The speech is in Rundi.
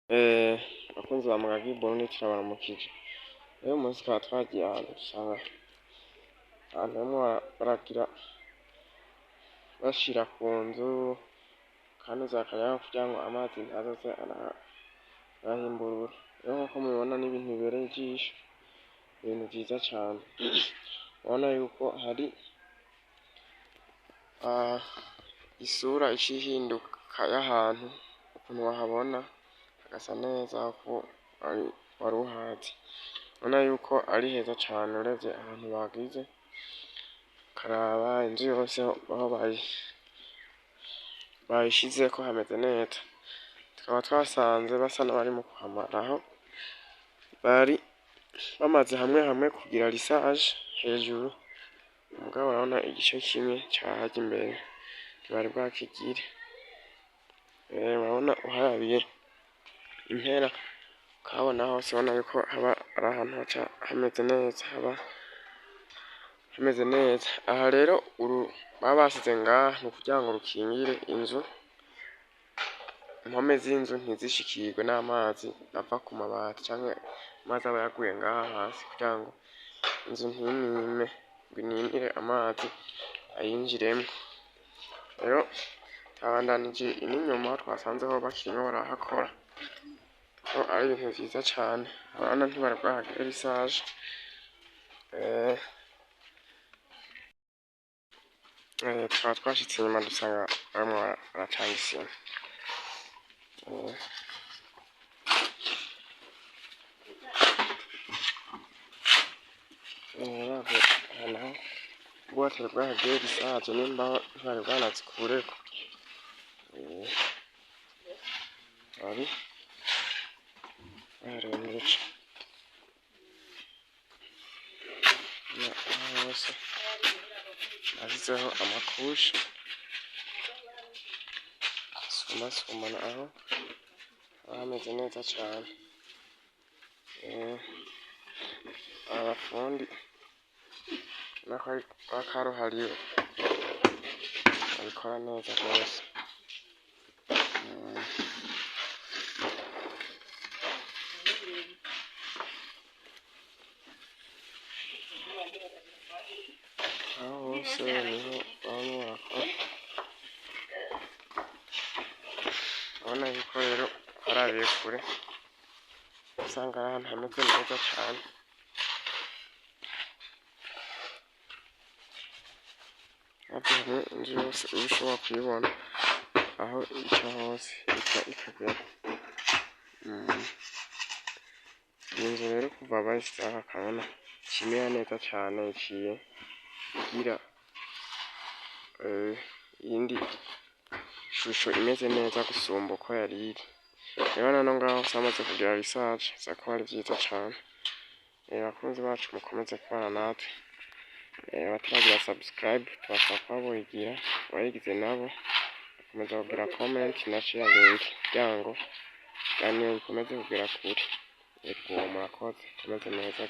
Abakunzi ba Mugagi Burundi turabaramukije. Rero uyu munsi tukaba twagiye ahantu dusanga ahantu barimwo baragira bashira ku nzu kanuza akayaga kugira ngo amazi ntazoze arahimburura. Rero nkuko mubibona ni ibintu bibereye ijisho, ibintu vyiza cane. Urabona yuko hari isura iciye ihinduka y'ahantu, ukuntu wahabona hagasa neza uko wari uhazi. Urabona yuko ari heza cane uravye ahantu bagize, ukaraba inzu yose aho bayishizeko hameze neza. Tukaba twasanze basa n'abari mu kuhamara aho bari bamaze hamwe hamwe kugira lissage hejuru, mugabo urabona igice kimwe ca harya imbere ntibari bwakigire. Urabona uharabiye impera ukahabona hose, urabona yuko haba ari ahantu haca hameze neza, haba hameze neza. Aha rero uru baba basize ngaha ni ukugira ngo rukingire inzu, impome z'inzu ntizishikirwe n'amazi ava ku mabati canke amazi aba yaguye ngaha hasi, kugira ngo inzu ntimime ngo inimire amazi ayinjiremwo. Rero twabandanije n'inyuma aho twasanzeho bakirimwo barahakora, ko ari ibintu vyiza cane. Urabona ntibari bwahagire lissage. Tukaba twashitse inyuma dusanga barimwo baracanga isima. Uravye aha naho ubwo batari bwahagire lissage n'imbaho ntibari bwanazikureko. Bari baharembeje. Aha hose bashizeho amakushe asumbasumbana, aho haba hameze neza cane. Aba bafundi ubona ko ari bakaruhariwe, babikora neza gose. Aho hose niho baba barakora. Urabona yuko rero uharabiye kure usanga ari ahantu hameze neza cane. Uravye hamwe inzu yose uba ushobora kuyibona, aho ica hose ica ikagera. Iyi nzu rero kuva bayishizeho akabona iciye imera neza cane, iciye igira iyindi shusho imeze neza gusumba uko yari iri. Rero no ngaho bamaze kugira lissage, biza kuba ari vyiza cane. Bakunzi bacu mukomeze kubana natwe, abataragira subscribe tubasaba kuba boyigira, abayigize nabo bakomeza kugira comment na sharing kugira ngo ibiganiro bikomeze kugera kure. Ego murakoze, mukomeze neza.